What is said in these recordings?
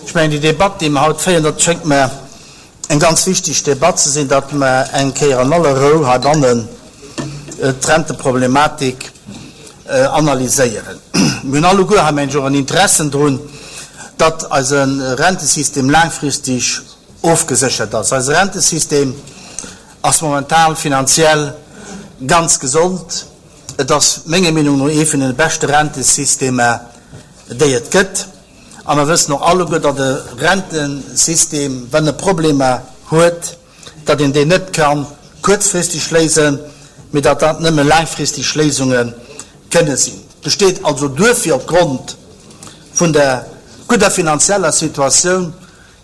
Ech mengen, déi Debatt, déi mer haut féieren, dat schéngt mer eng ganz wichteg Debatt ze sinn, datt mer eng Kéier an aller Rou heibannen d'Renteproblematik analyséieren. Mir hunn alleguer hei, mengen ech, och en Interessen drun, datt eise Rentesystem laangfristeg ofgeséchert ass. Eise Rentesystem ass momentan finanziell ganz gesond. Et ass menger Meenung no ee vun de beschte Rentesystemer, déi et gëtt. A mer wëssen och alleguer, datt e Rentensystem, wann e Problemer huet, datt een deen net ka kuerzfristeg léisen, mee datt dat nëmme laangfristeg Léisunge kënne sinn. Et besteet also duerfir opgrond vun der gudder finanzieller Situatioun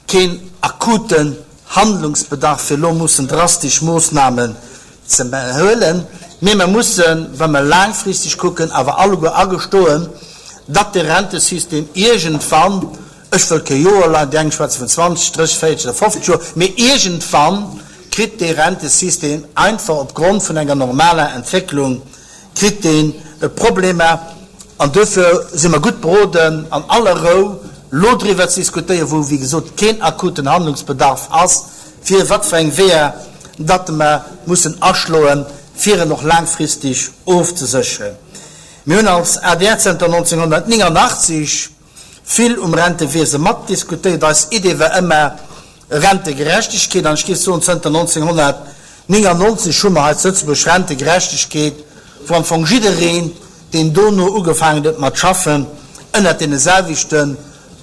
keen akuten Handlungsbedarf fir elo mussen drastesch Moossnamen ze huelen, mee mer mussen, wa mer laangfristeg kucken, awer alleguer agestoen, datt de Rentesystem iergendwann, ech wëll kee Joer laang, déi eng schwätze vun 20, 30, 40 oder 50 Joer, mee iergendwann kritt dee Rentesystem einfach opgrond vun enger normaler Entwécklung kritt deen Problemer an duerfir si mer gutt beroden an aller Rou lo driwwer ze diskutéieren, wou wéi gesot keen akuten Handlungsbedarf ass, fir wat fir eng Weeër datt mer mussen aschloen, fir en och laangfristeg ofzesécheren. Mir hunn als adr zënter 1989 vill um Rentewiese matdiskutéiert. Eis Idee war ëmmer Rentegerechtegkeet an ech géif soen, zënter 1999 hu mer hei zu Lëtzebuerg Rentegerechtegkeet, wou am Fong jiddereen, deen dono ugefaangen huet mat schaffen, ënnert deene selwechte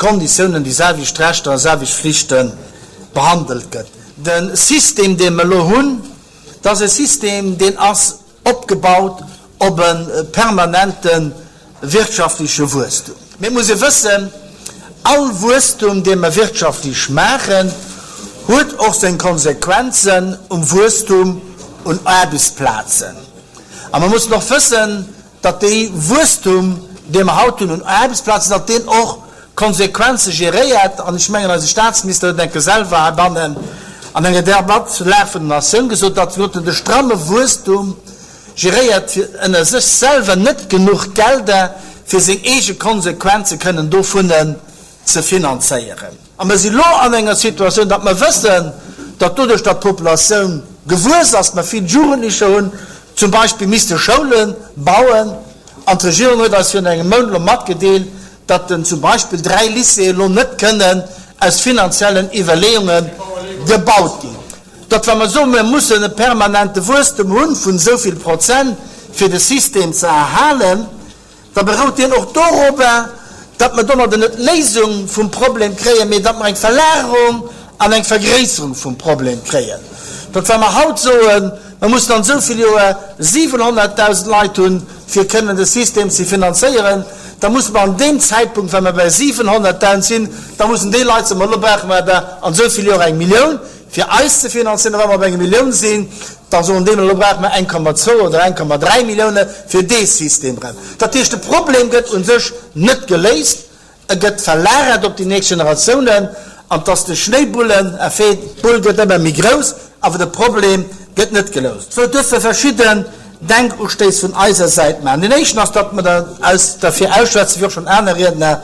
Konditiounen, déi selwecht Rechter a selwecht Flichte behandelt gëtt. De System, dee mer elo hunn, dat ass e System, deen ass opgebaut op e permanente wirtschaftleche Wuesstum. Mee et muss ee wëssen, all Wuesstum, dee mer wirtschaftlech maachen, huet och seng Konsequenzen um Wuesstum un Aarbechtsplazen. A mer mussen och wëssen, datt dee Wuesstum, dee mer haut hunn un Aarbechtsplazen, datt deen och Konsequenze geréiert. An ech mengen, eise Statsminister huet enke selwer heibannen an enger Debatt zur Lag vun der Natioun gesot, datt de stramme Wuesstum geréiert fir ënner sech selwer net genuch Gelder, fir seng eege Konsequenze kënnen dovunnen ze finanzéieren. A mer si lo an enger Situatioun, datt mer wëssen, datt doduerch, datt d'Populatioun gewuess ass, mer vill Jugendlecher hunn, zum Beispill misste Schoule bauen. An d'Regierung huet eis virun engem Mount elo matgedeelt, datt den zum Beispill 3 Lycéeë lo net kënnen aus finanziellen Iwwerleeunge gebaut ginn. Datt wa mer soen, mer mussen e permanente Wuesstem hunn vun esou vill Prozent fir de System ze erhalen, da berout deen och dorobber, datt mer domadder net d'Léisung vum Problem kréien, mee datt mer eng Verlagerung an eng Vergréisserung vum Problem kréien. Datt wa mer haut soen, mer mussen an esou vill Joer 700.000 Leit hunn, fir kënnen de System ze finanzéieren, da musse mer an deem Zäitpunkt, wa mer bei 700.000 sinn, da mussen déi Leit soen, ma elo brauche mer der an esou vill Joer eng Millioun, fir eis ze finanzéieren. A wa mer op enger Millioun sinn, da soen déi, ma elo brauche mer 1,2 oder 1,3 Millioune fir dee System erëm. Dat heescht, de Problem gëtt u sech net geléist, E gëtt verlagert op déi nächst Generatiounen an 't ass de Schnéibullen-Effet, d'Bull gëtt ëmmer méi grouss, awer de Problem gëtt net geloust. Ech wëll duerfir verschidden Denkustéiss vun eiser Säit maachen. Deen éischten ass, datt mer eis derfir ausschwätzen, wéi och schonn aner Riedner,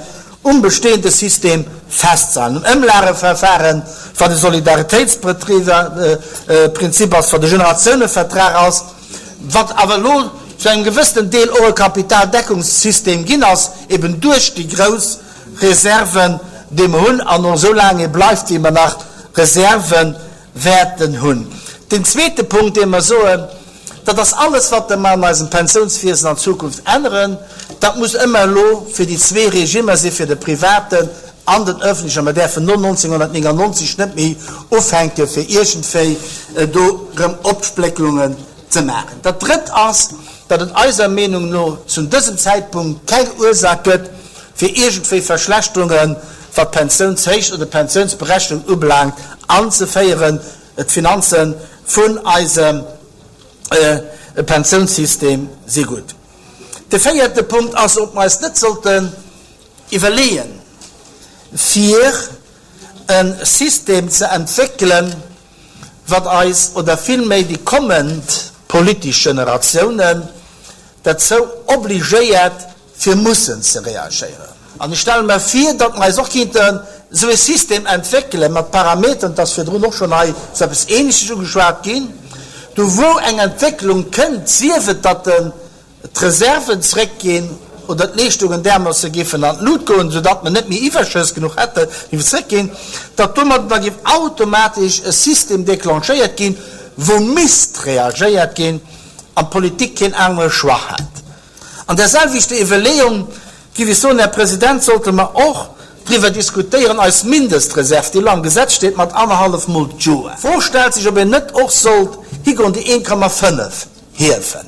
um bestehende System festzehalen, um Ëmlageverfahren, wat e Solidaritéitsprinzip ass, wat e Generatiounevertrag ass, wat awer elo zu engem gewëssenen Deel och e Kapitaldeckungssystem ginn ass, eben duerch déi grouss Reserven, déi mer hunn, an och esou laang ee bleift, wéi mer nach Reserve wäerten hunn. Deen zweete Punkt, dee mer soen, dat ass alles, wat mer an eisem Pensiounswiesen an Zukunft änneren, dat muss ëmmer elo fir déi zwee Regimmer sinn, fir de privaten an den öffentlechen. Mer däerfen no 1999 net méi ufänke fir iergendwéi do erëm Opsplécklungen ze maachen. Dat Drëtt ass, datt et eiser Meenung no zu dësem Zäitpunkt keng Ursaach gëtt, fir iergendwéi Verschlechterungen, wat d'Pensiounshéicht oder d'Pensiounsberechnung ubelaangt, anzeféieren. D'Finanze vun eisem Pensiounssystem si gutt. De véierte Punkt ass, ob mer eis net sollten iwwerleeën, fir e System ze entwéckelen, wat eis oder villméi déi kommend politesch Generatiounen derzou obligéiert, fir mussen ze reagéieren. An ech stelle mer vir, datt mer eis och kéinten. esou e System entwéckele mat Parametern, et ass virdrun och schonn hei esou eppes Ähnleches ugeschwat ginn, do wou eng Entwécklung kënnt, sief et datt den d'Reserven zréckginn oder d'Leeschtungen därmoosse géifen an d'Lut goen, soudatt mer net méi Iwwerschëss genuch hätten, géifen zréckginn, datt domadder da géif automatesch e System déclenchéiert ginn, wou misst reagéiert ginn an d'Politik keen anere Choix hätt. An där selwechter Iwwerleeung, géif ech soen, Här President, sollte mer och driwwer diskutéieren, eis Mindestreserv, déi elo am Gesetz steet, mat annerhallef Mol d'Joer. D'Fro stellt sech, ob een net och sollt higoen, déi 1,5 hiewen.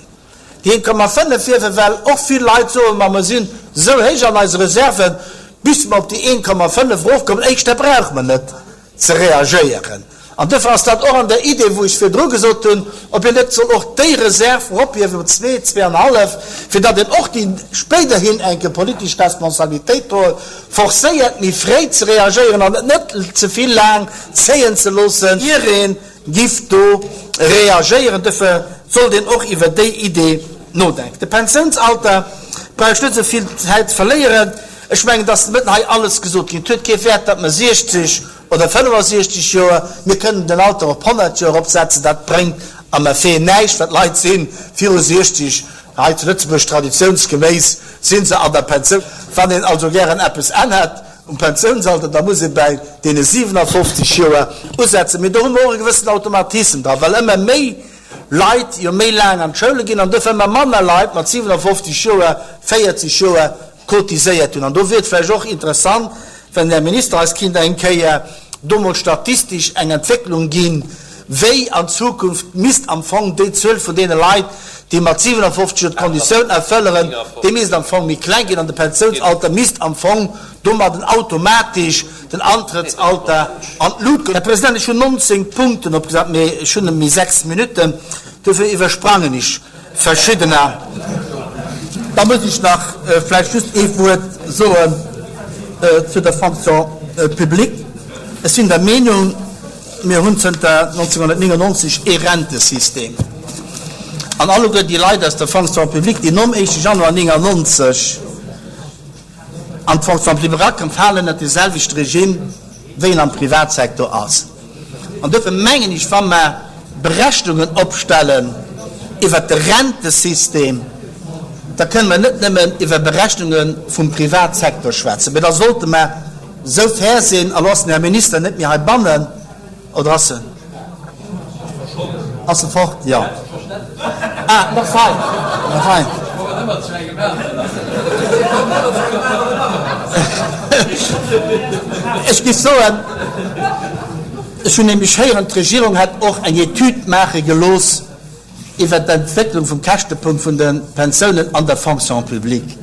Déi 1,5 hiewen, well och vill Leit soen, ma mer sinn esou héich an eise Reserven, bis mer op déi 1,5 erofkommen, éischter brauche mer net ze reagéieren. An duerfir ass dat och an der Idee, wou ech virdru gesot hunn, ob een net soll och déi Reserv erophiewen op zwee, zweeanhallef, fir datt een och déi spéiderhin eng Kéier politesch Responsabilitéit droen, forcéiert méi fréi ze reagéieren an et net ze vill laang zéien ze loossen, ier ee giff do reagéieren. Duerfir sollt een och iwwer déi Idee nodenken. De Pensiounsalter brauch ech net esou vill Zäit ze verléieren. Ech mengen, et ass de Mëtten hei alles gesot ginn. Et huet kee Wäert, datt mer 60 oder 65 Joer, mir kënnen den Alter op 100 Joer eropsetzen, dat bréngt am Effet näischt, well d'Leit si viru 60, hei zu Lëtzebuerg traditiounsgeméiss si se an der Pensioun. Wann een also gären eppes ännert um Pensiounsalter, da muss ee bäi deene 57 Joer usetzen. Mee do hu mer och e gewëssen Automatissem dran, well ëmmer méi Leit jo méi laang an d'Schoule ginn an duerfir ëmmer manner Leit mat 57 Joer, 40 Joer cotiséiert hunn. An do wier et vläicht och interessant, wenn den Här Minister eis kinnt eng Kéier do mol statistesch eng Entwécklung ginn, wéi an Zukunft misst am Fong déi Zuel vun deene Leit, déi mat 57 Joer d'Konditioun erfëlleren, déi misst am Fong méi kleng ginn an de Pensiounsalter misst am Fong domadden automatesch den Antrëttsalter an d'Lut goen. Här President, ech hunn 19 Punkten opgesat, mee ech hunn nëmme méi 6 Minutten, duerfir iwwersprangen ech verschiddener. Da muss ech nach vläicht just ee Wuert soen zu der Fonction publique. Ech sinn der Meenung, mir hunn zënter 1999 ee Rentesystem an alleguer déi Leit aus der Fonction publique, déi nom éischte Januar 1999 an d'Fonction publique erakommen, falen ënnert dee selwechte Regime, wéi en am Privatsektor ass. An duerfir mengen ech, wa mer Berechnungen opstellen iwwert de Rentesystem, da kënne mer net nëmmen iwwer Berechnunge vum Privatsektor schwätzen, mä da sollte mer esou fair sinn, a lo ass den Här Minister net méi heibannen, oder ass en? Ass e fort? Jo. Ah, nach hei. Nach hei. Ech géif soen, ech hunn nämlech héieren, d'Regierung hätt och eng Etüd maache gelooss iwwert d'Entwécklung vum Käschtepunkt vun de Pensiounen an der Fonction publique.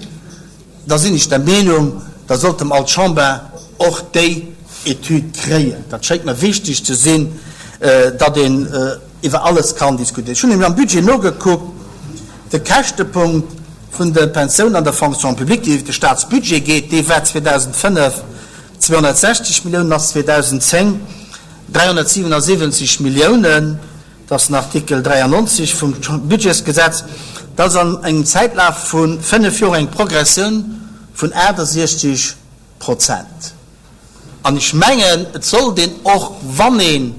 Da sinn ech der Meenung, da sollte mer als Chamber och déi Etüd kréien. Dat schéngt mer wichteg ze sinn, datt een iwwer alles kann diskutieren. Ech hunn nämlech am Budget nogekuckt, de Käschtepunkt vun de Pensiounen an der Fonction publique, déi iwwer de Statsbudget geet, dee war 2005 260 Milliounen, ass 2010 377 Milliounen. Dat ass den Artikel 93 vum Budgetsgesetz. Dat ass an engem Zäitlaf vu fënnef Joer eng Progressioun vun 68 Prozent. An ech mengen, et sollt een och, wann een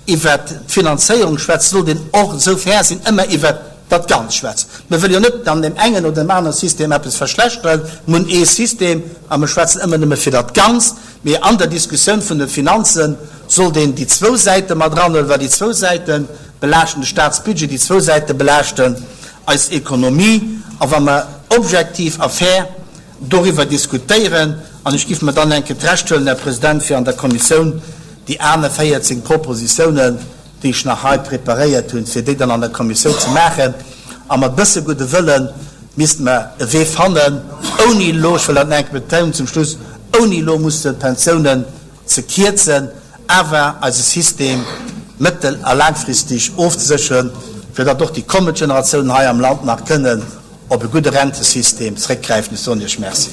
iwwert d'Finanzéierung schwätzt, sollt een och esou fair sinn, ëmmer iwwert dat Ganzt schwätzen. Mir wëlle jo net an deem engen oder deem anere System eppes verschlechteren. Mir hunn ee System a mir schwätzen ëmmer nëmme fir dat Ganzt. Mee an der Diskussioun vun de Finanze sollt een déi zwou Säite mat eranhuelen, well déi zwou Säite belaaschten de Staatsbudget, déi zwou Säite belaaschten eis Ekonomie. A wa mer objektiv a fair doriwwer diskutéieren, an ech giff mer dann eng Kéier d'Recht huelen, Här President, fir an der Kommissioun déi aner 14 Propositiounen, déi ech nach hei preparéiert hunn, fir déi dann an der Kommissioun ze maachen, a mat bësse gudde Wëlle misste mer e Wee fannen, ouni elo, ech wëll dat nach eng Kéier betounen zum Schluss, ouni elo musse d'Pensiounen ze kierzen, awer eise System mëttel a laangfristeg ofzesécheren, fir datt och déi kommend Generatiounen hei am Land nach kënnen op e gudde Rentesystem zréckgräifen. Ech soen Iech Merci.